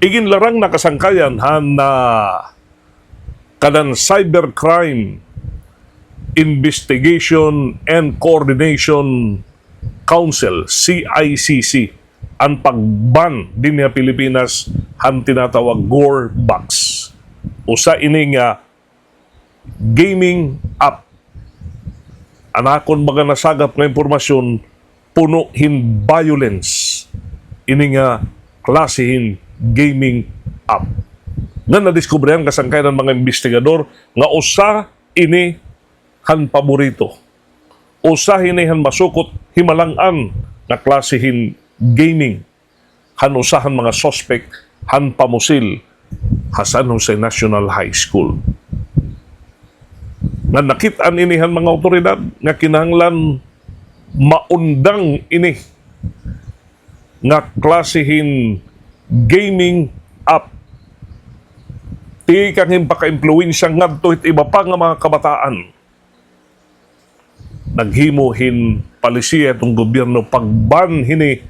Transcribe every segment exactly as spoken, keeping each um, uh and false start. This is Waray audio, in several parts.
Iginlarang na kasangkayan han, ah, kanan Cybercrime Investigation and Coordination Council, C I C C, an pag-ban dinhi ha Pilipinas han tinatawag Gore Box. Usa ini nga gaming app. An akon mga nasagap nga impormasyon, puno hin violence ini nga klase hin gaming app. Nga nadiskubre han kasangkayan han mga imbestigador nga usa ini han paborito. Usa hini han masukot himalang-an nga klase hin gaming han usa han mga suspek han pamusil ha San Jose National High School. Nga nakit-an ini han mga awtoridad nga kinahanglan maundang ini nga klase hin gaming app tikang hin pakaimpluwensya ngadto hit iba pa nga mga kabataan. Naghimo hin palisiya iton gobyerno pag-ban hini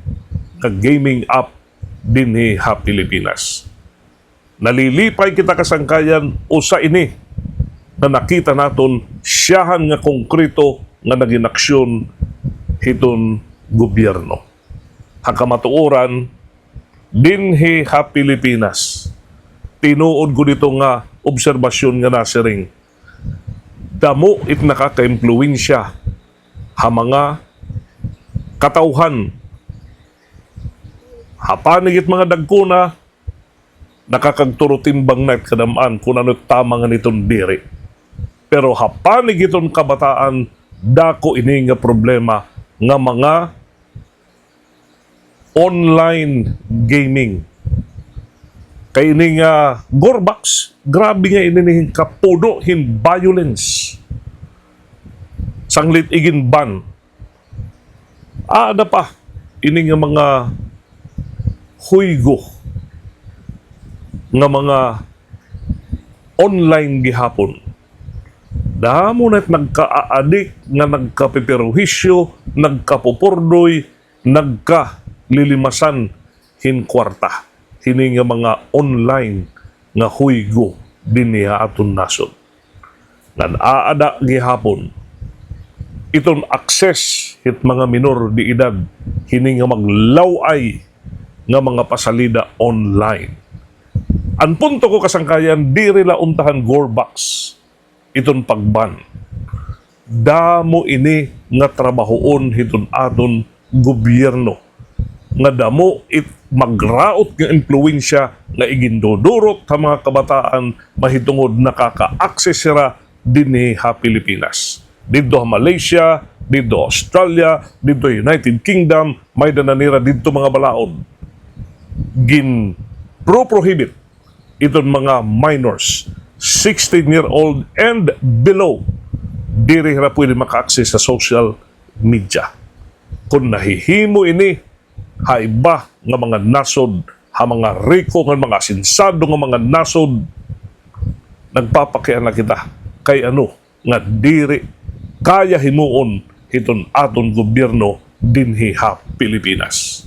nga gaming app dinhi ha Pilipinas. Nalilipay kita kasangkayan, usa ini nga nakita naton siyahan nga konkreto nga nagin aksyon hiton gobyerno. Ha kamatuoran, dinhi ha Pilipinas, tinuod gud ito nga obserbasyon nga nasiring, damo it nakakaimpluwensya ha mga katawhan. Ha panig it mga dagko na, nakakagturo timbang na it kadam-an kun ano it tama ngan iton diri. Pero ha panig hiton kabataan, dako ini nga problema nga mga online gaming. Kay ini nga Gore Box, grabe nga ini hin kapuno hin violence. Sanglit igin-ban. Aada pa ini nga mga huygo nga mga online gihapon. Damo na it nagkaaadik nga nagkapeperwisyo, nagkapupurdoy, nagkalilimasan hin kwarta hini nga mga online nga huygo dinhi ha aton nasod. Ngan aada gihapon iton access hit mga minor de edad hini nga maglaw-ay nga mga pasalida online. An punto ko kasangkayan, diri la unta han Gore Box iton pag-ban. Damo ini nga trabahoon hiton aton gobyerno nga damo it magraot nga impluwensya nga igindudurot ha mga kabataan mahitungod nakaka-access hira dinhi ha Pilipinas. Didto ha Malaysia, didto ha Australia, didto ha United Kingdom, may-ada na nira didto mga balaod. Gin-pro-prohibit iton mga minors, sixteen year old and below, diri hira pwede maka-access sa social media. Kon nahihimo ini ha iba nga mga nasod, ha mga riko nga mga asinsado nga mga nasod, nagpapakiana kita kay ano nga diri kaya himuon hiton aton gobyerno dinhi ha Pilipinas.